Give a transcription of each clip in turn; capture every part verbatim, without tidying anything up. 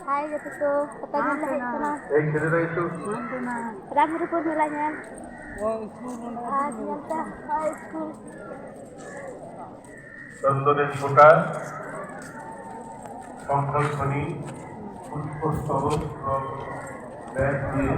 ᱦᱟᱭ ᱡᱚᱛᱚ ᱠᱚ, ᱯᱟᱛᱟ ᱧᱮᱞ ᱞᱮ ᱦᱮᱡ ᱠᱟᱱᱟ᱾ ᱮᱭ ᱠᱷᱮᱞᱮ ᱫᱟᱭ ᱛᱚ᱾ ᱨᱟᱢᱫᱷᱚᱨᱯᱩᱨ ᱢᱮᱞᱟ ᱧᱮᱞ᱾ ᱚ, ᱤᱥᱠᱩᱞ ᱱᱚᱰᱮ ᱟᱨ ᱧᱮᱞ ᱛᱮ, ᱦᱳᱭ, ᱤᱥᱠᱩᱞ᱾ ᱪᱚᱱᱫᱚᱱᱮᱥ ᱜᱚᱴᱟ, ᱥᱚᱝᱠᱷᱚᱞ ᱠᱷᱚᱱᱤ, ᱯᱩᱥᱯᱚ ᱥᱛᱚᱵᱚᱠ, ᱵᱮᱜᱽ ᱫᱤᱭᱮ,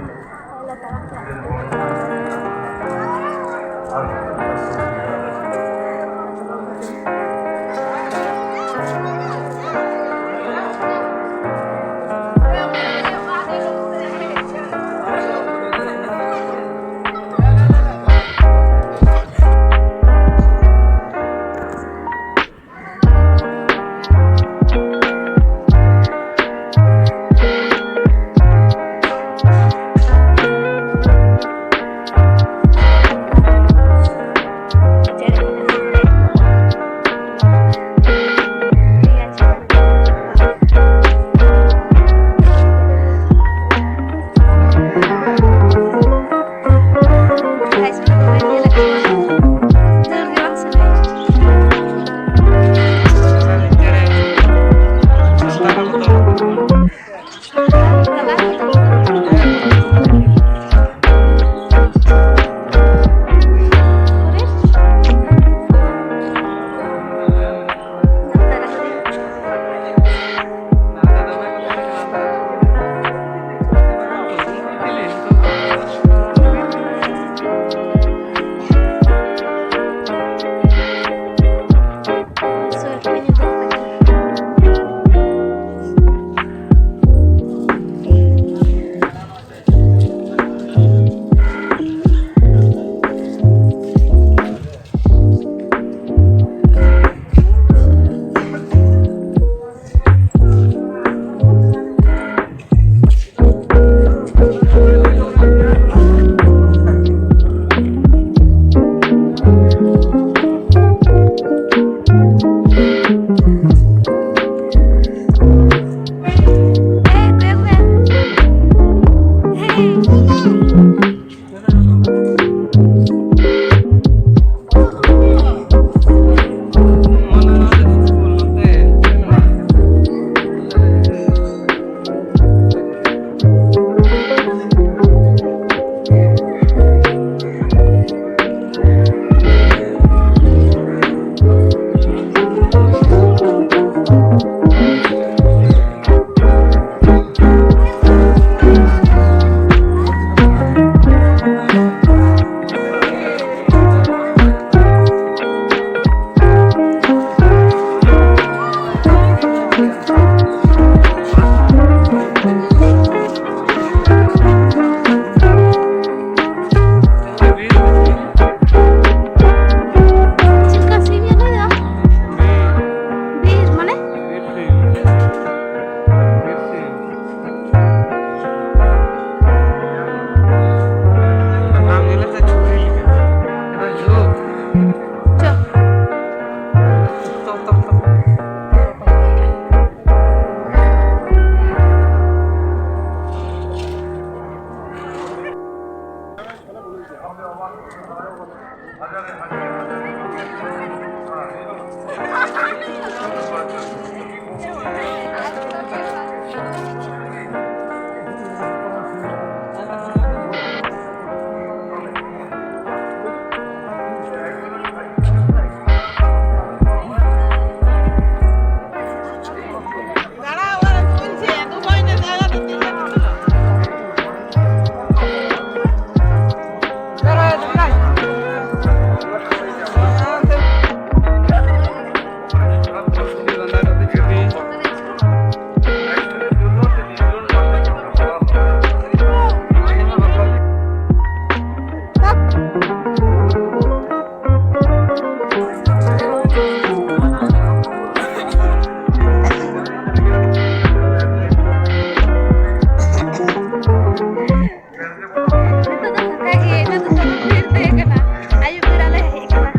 ᱱᱤᱛᱚᱜ ᱫᱚ ᱯᱷᱟᱸᱠᱟ ᱜᱮ, ᱮᱱᱟᱝ ᱫᱚ ᱫᱚᱢᱮ ᱵᱷᱤᱲ ᱛᱟᱦᱮᱸ ᱠᱟᱱᱟ᱾ ᱟᱹᱭᱩᱵ ᱵᱮᱲᱟ ᱞᱮ ᱦᱮᱡ ᱠᱟᱱᱟ᱾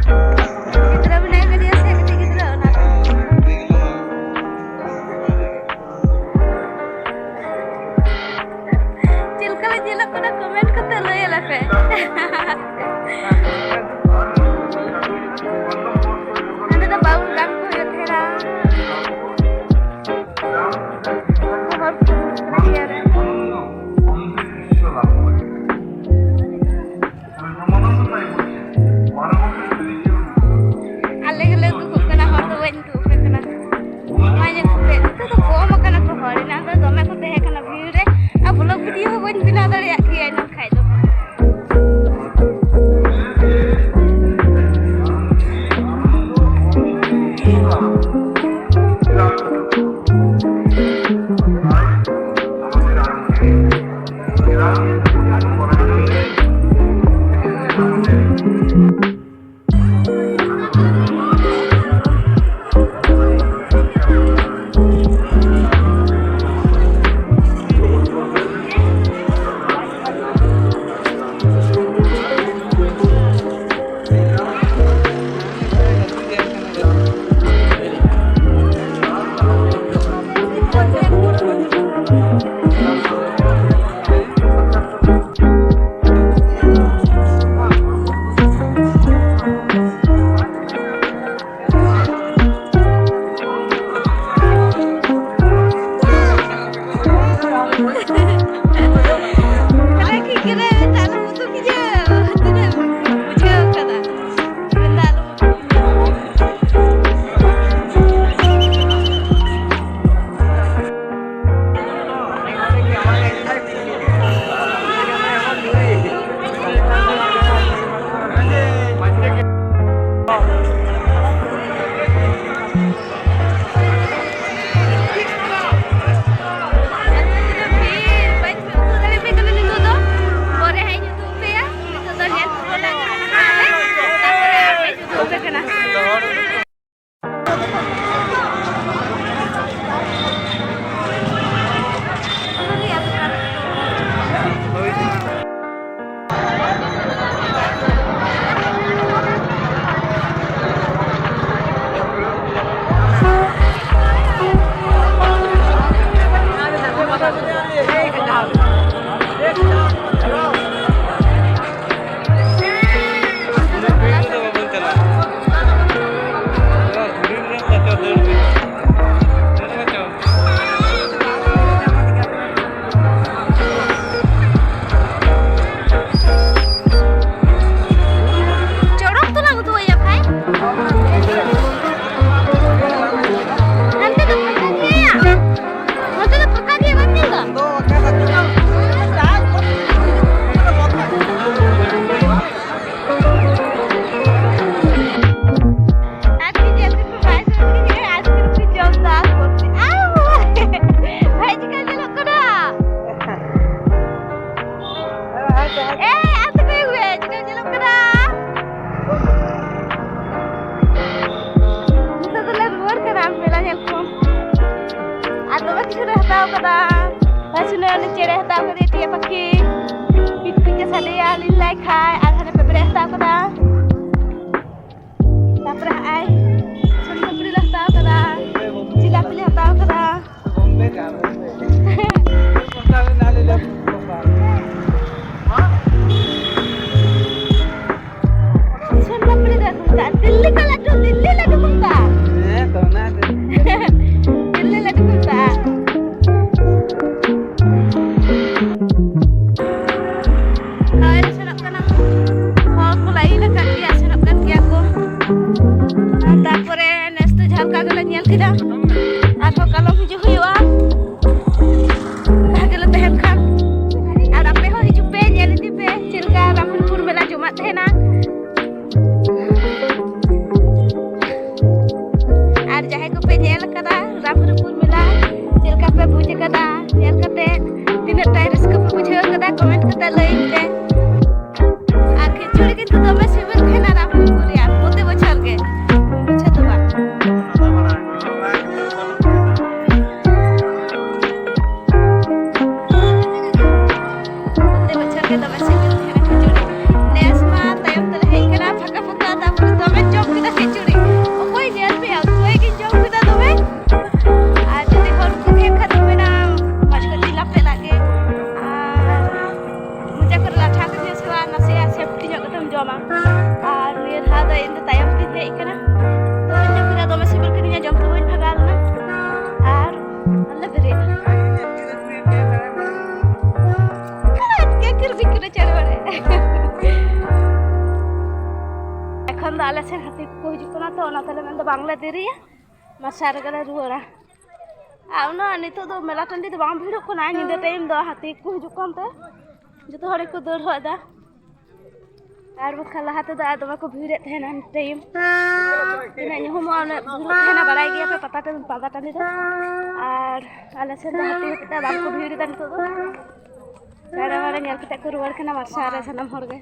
ᱜᱤᱫᱽᱨᱟᱹ ᱢᱮᱱᱟᱭ ᱠᱟᱫᱮᱭᱟ ᱥᱮ ᱠᱟᱹᱴᱤᱡ ᱜᱤᱫᱽᱨᱟᱹ, ᱚᱱᱟ ᱛᱮ᱾ ᱪᱮᱫ ᱞᱮᱠᱟ ᱞᱮ ᱧᱮᱞᱚᱜ ᱠᱟᱱᱟ, comment ᱠᱟᱛᱮ ᱞᱟᱹᱭ ᱟᱞᱮ ᱯᱮ᱾ ᱱᱚᱸᱰᱮ ᱫᱚ ᱵᱟᱣᱩᱞ ᱜᱟᱱ ᱠᱚ ᱦᱩᱭᱩᱜ ᱛᱟᱦᱮᱱᱟ᱾ ᱦᱚᱲ ᱠᱚ ᱫᱩᱲᱩᱵ ᱠᱟᱱᱟ chair ᱨᱮ᱾ ᱟᱞᱮ ᱜᱮᱞᱮ ᱫᱩᱲᱩᱵ ᱠᱟᱱᱟ, ᱦᱚᱲ ᱫᱚ ᱵᱟᱹᱧ ᱫᱩᱲᱩᱵ ᱠᱟᱱᱟ᱾ ᱢᱟ ᱧᱮᱞ ᱠᱚᱯᱮ, ᱱᱤᱛᱚᱜ ᱫᱚ ᱠᱚᱢ ᱟᱠᱟᱱᱟ ᱠᱚ ᱦᱚᱲ, ᱮᱱᱟᱝ ᱫᱚ ᱫᱚᱢᱮ ᱠᱚ ᱛᱟᱦᱮᱸ ᱠᱟᱱᱟ ᱵᱷᱤᱲ ᱨᱮ, ᱟᱨ vlog video ᱦᱚᱸ ᱵᱟᱹᱧ ᱵᱮᱱᱟᱣ ᱫᱟᱲᱮᱭᱟᱜ ᱠᱮᱭᱟ ᱮᱱᱟᱝ ᱠᱷᱟᱡ ᱫᱚ᱾ ᱦᱟᱛᱟᱣ ᱠᱟᱫᱟ᱾ ᱦᱳᱭ, ᱥᱩᱱᱟᱹ ᱩᱱᱤ ᱪᱮᱬᱮ ᱦᱟᱛᱟᱣ ᱠᱟᱫᱮᱭᱟ, ᱴᱤᱭᱟᱹ ᱯᱟᱠᱷᱤ᱾ ᱯᱤᱴ ᱯᱤᱴ ᱮ ᱥᱟᱰᱮᱭᱟ, ᱞᱤᱞ ᱞᱟᱭ ᱠᱷᱟᱭ᱾ ᱟᱨ ᱦᱟᱱᱮ ᱯᱮᱯᱨᱮ ᱦᱟᱛᱟᱣ ᱠᱟᱫᱟ᱾ ᱛᱟᱯᱚᱨᱮ ᱦᱟᱸᱜᱼᱟᱭ ᱥᱚᱱ ᱯᱟᱯᱲᱤ ᱞᱮ ᱦᱟᱛᱟᱣ ᱠᱟᱫᱟ, ᱡᱤᱞᱟᱯᱤ ᱞᱮ ᱦᱟᱛᱟᱣ ᱠᱟᱫᱟ᱾ ᱥᱚᱱ ᱯᱟᱯᱲᱤ ᱫᱚ ᱠᱚ ᱢᱮᱛᱟᱜᱼᱟ, ᱫᱤᱞᱞᱤ ᱠᱟ ᱞᱟᱹᱰᱩ, ᱫᱤᱞᱞᱤ ᱞᱟᱹᱰᱩ ᱠᱚ ᱢᱮᱛᱟᱜᱼᱟ᱾ ᱦᱮᱸ, ᱛᱚ ᱚᱱᱟ ᱜᱮ᱾ ᱫᱤᱞᱞᱤ ᱞᱟᱹᱰᱩ ᱠᱚ ᱢᱮᱛᱟᱜᱼᱟ᱾ ᱦᱳᱭ, ᱥᱮᱱᱚᱜ ᱠᱟᱱᱟ᱾ ᱦᱚᱲ ᱠᱚ ᱞᱟᱭᱤᱱ ᱟᱠᱟᱫ ᱜᱮᱭᱟ, ᱥᱮᱱᱚᱜ ᱠᱟᱱ ᱜᱮᱭᱟ ᱠᱚ᱾ ᱟᱨ ᱛᱟᱨᱯᱚᱨᱮ ᱱᱮᱥ ᱫᱚ ᱡᱟᱦᱟᱸ ᱞᱮᱠᱟ ᱜᱮᱞᱮ ᱧᱮᱞ ᱠᱮᱫᱟ, ᱟᱨᱦᱚᱸ ᱠᱟᱞᱚᱢ ᱦᱤᱡᱩᱜ ᱦᱩᱭᱩᱜᱼᱟ᱾ ᱵᱷᱟᱜᱮ ᱞᱮ ᱛᱟᱦᱮᱱ ᱠᱷᱟᱱ᱾ ᱟᱨ ᱟᱯᱮ ᱦᱚᱸ ᱦᱤᱡᱩᱜ ᱯᱮ, ᱧᱮᱞ ᱤᱫᱤ ᱯᱮ ᱪᱮᱫ ᱞᱮᱠᱟ ᱨᱟᱢᱫᱷᱚᱱᱯᱩᱨ ᱢᱮᱞᱟ ᱡᱚᱢᱟᱜ ᱛᱟᱦᱮᱱᱟ᱾ ᱟᱨ ᱡᱟᱦᱟᱸᱭ ᱠᱚᱯᱮ ᱧᱮᱞ ᱟᱠᱟᱫᱟ ᱨᱟᱢᱫᱷᱚᱱᱯᱩᱨ ᱢᱮᱞᱟ, ᱪᱮᱫ ᱞᱮᱠᱟ ᱯᱮ ᱵᱩᱡᱽ ᱟᱠᱟᱫᱟ? ᱧᱮᱞ ᱠᱟᱛᱮ ᱛᱤᱱᱟᱹᱜ ᱴᱟᱭ ᱨᱟᱹᱥᱠᱟᱹ ᱯᱮ ᱵᱩᱡᱷᱟᱹᱣ ᱟᱠᱟᱫᱟ, ᱠᱚᱢᱮᱱᱴ ᱠᱟᱛᱮ ᱞᱟᱹᱭ ᱯᱮ᱾ ᱟᱨ ᱠᱷᱤᱪᱩᱲᱤ ᱠᱤᱱᱛᱩ ᱫᱚᱢᱮ ᱥᱤᱵᱤᱞ ᱛᱟᱦᱮᱱᱟ ᱨᱟᱢᱫᱷᱚᱱᱯᱩᱨ ᱨᱮᱭᱟᱜ, ᱯᱨᱚᱛᱤ ᱵᱚᱪᱷᱚᱨ ᱜᱮ᱾ ᱵᱩᱡᱷᱟᱹᱣ ᱫᱚ ᱵᱟᱝ᱾ ᱯᱨᱚᱛᱤ ᱵᱚᱪᱷᱚᱨ ᱜᱮ ᱫᱚᱢᱮ ᱥᱤᱵᱤᱞ ᱛᱟᱦᱮᱱᱟ ᱠᱷᱤᱪᱩᱲᱤ᱾ ᱱᱮᱥ ᱢᱟ ᱛᱟᱭᱚᱢ ᱛᱮᱞᱮ ᱦᱮᱡ ᱠᱟᱱᱟ, ᱯᱷᱟᱸᱠᱟ ᱯᱷᱟᱸᱠᱟ, ᱛᱟᱨᱯᱚᱨᱮ ᱫᱚᱢᱮ ᱡᱚᱢ ᱠᱮᱫᱟ ᱠᱷᱤᱪᱩᱲᱤ᱾ ᱚᱠᱚᱭ ᱧᱮᱞ ᱢᱮᱭᱟ, ᱚᱠᱚᱭ ᱜᱤᱧ ᱡᱚᱢ ᱠᱮᱫᱟ ᱫᱚᱢᱮ᱾ ᱟᱨ ᱡᱩᱫᱤ ᱦᱚᱲ ᱠᱚ ᱛᱟᱦᱮᱱ ᱠᱷᱟᱱ ᱫᱚ ᱢᱮᱱᱟ, ᱢᱚᱡᱽ ᱠᱚ ᱡᱤᱞ ᱟᱯᱮ ᱞᱟᱜ ᱜᱮ᱾ ᱟᱨ ᱢᱚᱪᱟ ᱠᱚᱨᱮ ᱞᱟᱴᱷᱟ ᱠᱚ ᱧᱮᱞ ᱥᱮ ᱵᱟᱝ, ᱱᱟᱥᱮᱭᱟᱜ ᱥᱮᱯᱴᱤ ᱧᱚᱜ ᱠᱟᱛᱮᱢ ᱡᱚᱢᱟ᱾ ᱟᱨ ᱱᱤᱭᱟᱹ ᱫᱷᱟᱣ ᱫᱚ ᱤᱧ ᱫᱚ ᱛᱟᱭᱚᱢ ᱛᱤᱧ ᱦᱮᱡ ᱠᱟᱱᱟ᱾ ᱛᱚ ᱤᱧ ᱫᱚ ᱫᱚᱢᱮ ᱥᱤᱵᱤᱞ ᱠᱤᱫᱤᱧᱟ, ᱡᱚᱢ ᱛᱮ ᱵᱟᱹᱧ ᱵᱷᱟᱜᱟᱣ ᱞᱮᱱᱟ᱾ ᱟᱨ ᱟᱞᱮ ᱵᱮᱨᱮᱫ ᱮᱱᱟ᱾ ᱠᱤᱨ ᱵᱤᱠᱨᱤ ᱪᱟᱞ ᱵᱟᱲᱟᱭ᱾ ᱮᱠᱷᱚᱱ ᱫᱚ ᱟᱞᱮ ᱥᱮᱱ ᱦᱟᱹᱛᱤ ᱠᱚᱠᱚ ᱦᱤᱡᱩᱜ ᱠᱟᱱᱟ, ᱛᱚ ᱚᱱᱟ ᱛᱮᱞᱮ ᱢᱮᱱᱫᱟ ᱵᱟᱝᱞᱮ ᱫᱮᱨᱤᱭᱟ, ᱢᱟᱨᱥᱟᱞ ᱨᱮᱜᱮ ᱞᱮ ᱨᱩᱣᱟᱹᱲᱟ᱾ ᱟᱨ ᱚᱱᱟ ᱱᱤᱛᱚᱜ ᱫᱚ ᱢᱮᱞᱟ ᱴᱟᱺᱰᱤ ᱫᱚ ᱵᱟᱝ ᱵᱷᱤᱲᱚᱜ ᱠᱟᱱᱟ, ᱧᱤᱫᱟᱹ ᱴᱟᱭᱤᱢ ᱫᱚ ᱦᱟᱹᱛᱤ ᱠᱚ ᱦᱤᱡᱩᱜ ᱠᱟᱱᱛᱮ ᱡᱚᱛᱚ ᱦᱚᱲ ᱜᱮᱠᱚ ᱫᱟᱹᱲ ᱦᱚᱫ ᱮᱫᱟ᱾ ᱟᱨ ᱵᱟᱠᱷᱟᱱ ᱞᱟᱦᱟ ᱛᱮᱫᱚ ᱟᱨ ᱫᱚᱢᱮ ᱠᱚ ᱵᱷᱤᱲᱮᱫ ᱛᱟᱦᱮᱱᱟ ᱴᱟᱭᱤᱢ᱾ ᱛᱤᱱᱟᱹᱜ ᱧᱩᱦᱩᱢᱚᱜᱼᱟ, ᱩᱱᱟᱹᱜ ᱵᱷᱤᱲᱚᱜ ᱛᱟᱦᱮᱱᱟ, ᱵᱟᱲᱟᱭ ᱜᱮᱭᱟ ᱯᱮ ᱯᱟᱛᱟ ᱴᱟᱺᱰᱤ, ᱯᱟᱛᱟ ᱴᱟᱺᱰᱤ ᱫᱚ᱾ ᱟᱨ ᱟᱞᱮ ᱥᱮᱱ ᱫᱚ ᱦᱟᱹᱛᱤ ᱦᱚᱛᱮᱡ ᱛᱮ ᱵᱟᱝ ᱠᱚ ᱵᱷᱤᱲ ᱮᱫᱟ ᱱᱤᱛᱚᱜ ᱫᱚ᱾ ᱪᱟᱲᱮ ᱢᱟᱲᱮ ᱧᱮᱞ ᱠᱟᱛᱮ ᱠᱚ ᱨᱩᱣᱟᱹᱲ ᱠᱟᱱᱟ ᱢᱟᱨᱥᱟᱞ ᱨᱮ ᱥᱟᱱᱟᱢ ᱦᱚᱲ ᱜᱮ᱾